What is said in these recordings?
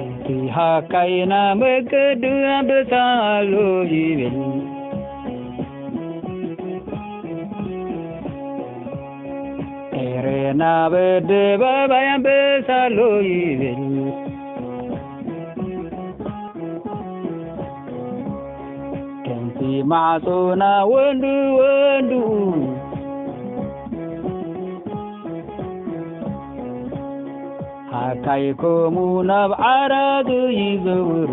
እቲ ሃካይና መገዱ ኣንበሳ ኣሎ ይብል። ኤረና በደባባይ ኣንበሳ ኣሎ ይብል። ከምቲ ማዕጾና ወንዱ ወንዱ ሃካይ ከምኡ ናብ ዓራት ይዘውር።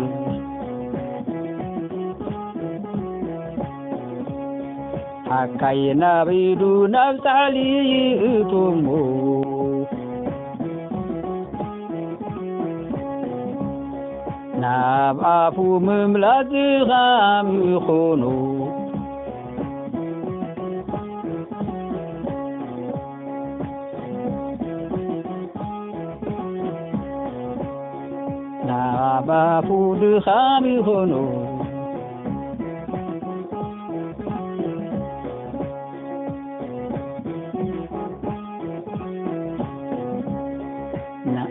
ሃካይ ናብ ኢዱ ናብ ሳሕሊ ይእትሞ። ናብ ኣፉ ምምላስ ድኻም ይኾኖ። ናብ ኣፉ ድኻም ይኾኖ። ና-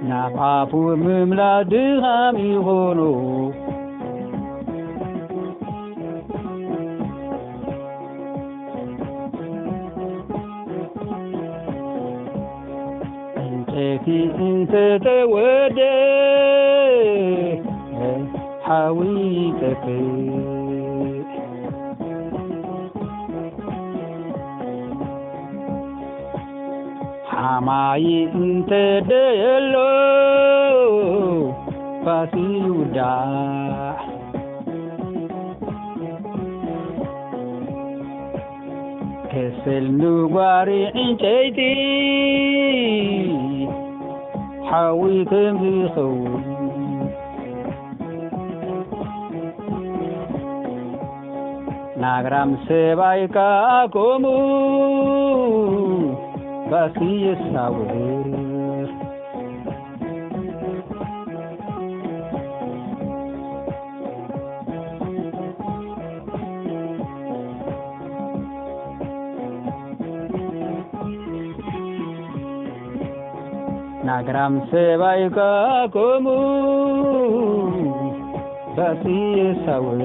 ናብ ኣፉ ምምላስ ድኻም ይኾኖ። ዕንጨይቲ እንተተወደ ሓዊ ይጠፍእ። ሓማይ እንተደየሎ ፋስ ይውዳእ። ከሰል ንጓሪ ዕንጨይቲ ሓዊ ከም ዝኸውን ናግራም ሰብኣይ ከኣ ከምኡ ባሲ የሳውር። ናግራም ሰብኣይ ከኣ ከምኡ ባሲ የሳውር።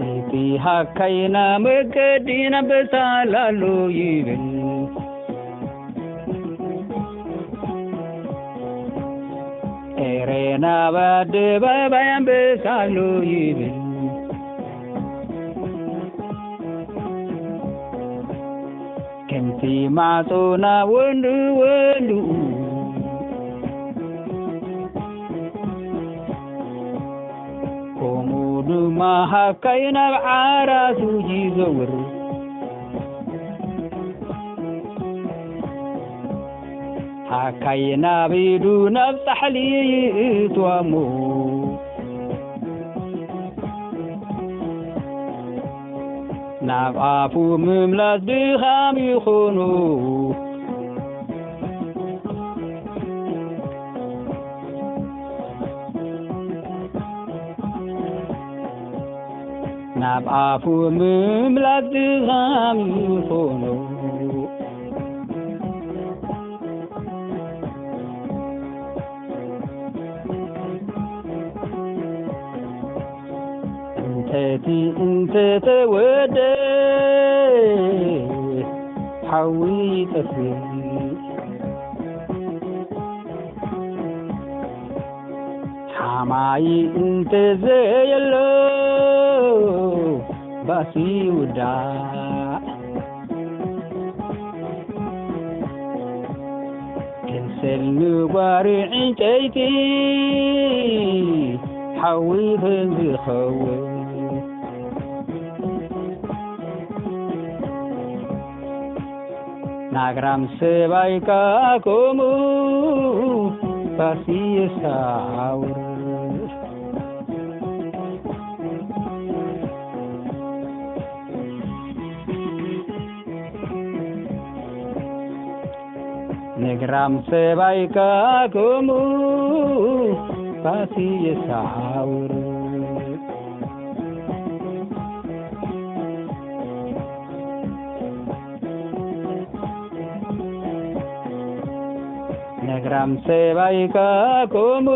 እቲ ሃካይና መገዲ ኣንበሳ ኣሎ ይብል። ኤሬና ኣብ ኣደባባይ ኣንበሳ ኣሎ ይብል። ከምቲ ማዕጾ ናብ ወንዱ ወንዱ፣ ከምኡ ድማ ሃካይ ናብ ዓራቱ ይዘውር። ሃካይ ናብ ኢዱ ናብ ጻሕሊ ይእትዋሞ፣ ናብ ኣፉ ምምላስ ድኻም ይኾኖ። ናብ ኣፉ ምምላስ ድኻም ይኾኖ። እንተቲ እንተተወደ ሓዊ ይጠፍእ። ሓማይ እንተዘየሎ ባሲ ይውዳእ። ከሰል ንጓሪ ዕንጨይቲ ሓዊ ከም ዝኸውን፣ ናግራም ሰባይካ ከምኡ ፋሲ የሳውር። ነግራም ሰባይካ ከምኡ ፋሲ የሳውር። ነግራም ሰባይካ ከምኡ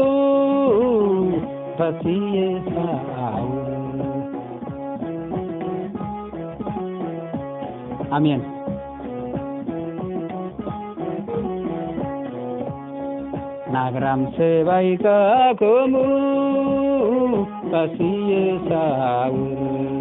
ፋሲ የሳውር። ኣሜን። ናግራም ሰባይካ ከምኡ ፋሲ የሳውር።